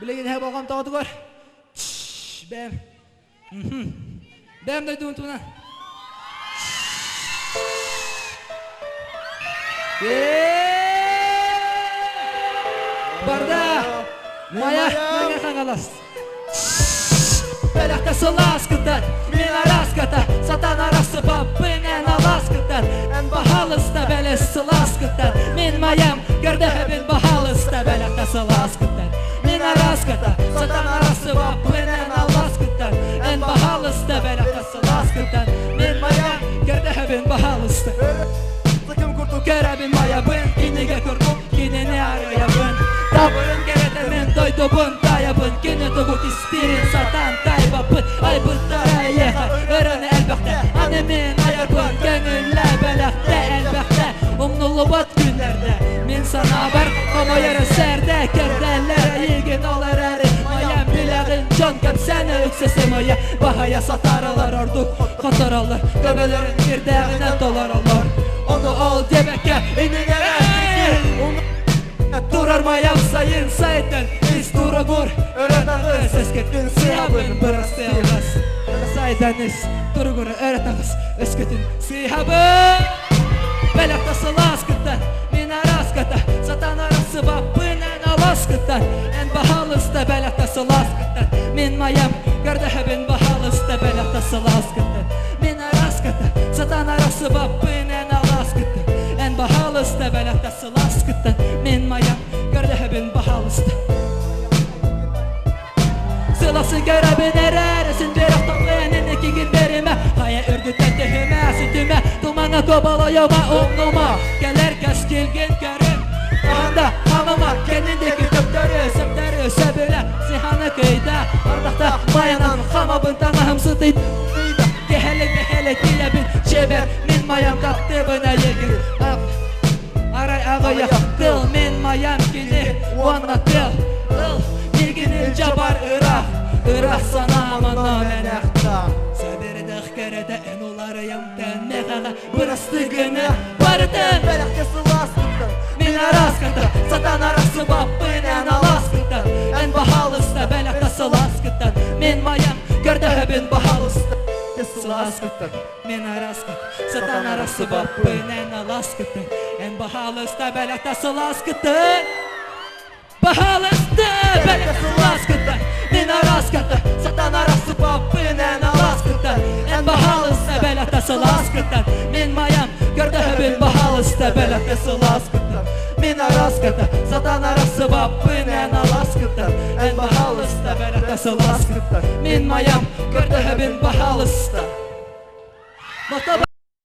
Билигин эһэ болҕомтоҕутугар бэм бэм дойдуун туна Барда Майа Мэҥэ Хаҥалас Бэлэхтэ сылааскытан мин араската сатан арахсыбаппын эн алааскыттан эн баһаалыста бэлэс сылааскыттан мин майам көрдөһөбүн баһаалыста бэлэхтэ сылааскыттан мин араската сатан арахсыбаппын эн алааскыттан эн баһаалыста бэлэхтэ сылааскыттан мин майам көрдөһөбүн баһаалыста Сыкым курдук көрөбүн майабын кинигэ курдук кинини арыйабын табырын кэрэтэмин дойдубун таайабын кини тугу кистиирин сатаан таайбаппын айбыттара эйиэхэ өрөнө элбэхтэ аны мин айарбын көҥүллэ бэлэхтэ элбэхтэ умнуллубат күннэрдэ мин санаабар хомойор сэрдэ кэрдэллэр эйигин ол эрээри майам билэҕин дьон кэпсээнэ үксэ сымыйа баһыйа сатаралар ордук хотороллор көмөлөрүн кирдээҕинэн толороллор ону ол диэбэккэ иннинэрэ турар майам сайын сайдан ис туругур өрө таҕыс өскөтүн сыһабын бырастыылас сайдан ис туругур өрө таҕыс өскөтүн сыһабын бэлэхтэ сылааскыттан мин араската сатан арахсыбаппын эн аласкыттан эн баһаалыста бэлэхтэ сылааскыттан мин майам көрдөһөбүн баһаалыста бэлэхтэ сылааскыттан мин араската сатан арахсыбаппын эн алааскыттан эн баһаалыста бэлэхтэ сылааскыттан мин майам көрдөһөбүн баһаалыста Сыласы көрөбүн эрээр син берек тоқын инникигин бериме хайа үрдүттэн түһүмэ сүтүмэ тумаҥа коболойума умнума кэлэр кэскилгин көрүн анда хамама кэннин диэки төптөрү сөптөрү сөбүлэ сиханы кыйда ардахта майанан хамабын таҥаһым сытый кэһэлик мэһэлик тиийэбин чебер мин майам таптыбын эйигин арай аҕыйах тыл мин майам кини уонна тыл ыл миигин илдьэ бар ыраах ыраах санаамана мэнэхта Сэбирдэх кэрэтэ эн уларыйам тэннэхэҕэ бырастыы гына барытын Бэлэххэ сылааскыттан мин араската сатан арахсыбаппын эн алааскыттан эн баһаалыста бэлэхтэ сылааскыттан мин майам көрдөһөбүн баһаалыста сылааскыттан мин араскат сатан арахсыбаппын эн алааскыттан эн баһаалыста бэлэхтэ сылааскыттан Баһаалыста бэлэхтэ сылааскыттан мин араската сатан арахсыбаппын эн алааскыттан эн баһаалыста бэлэхтэ сылааскыттан мин майам көрдөһөбүн баһаалыста бэлэхтэ сылааскыттан мин араската сатан арахсыбаппын эн алааскыттан эн баһаалыста бэлэхтэ сылааскыттан мин майам көрдөһөбүн баһаалыста Махтал.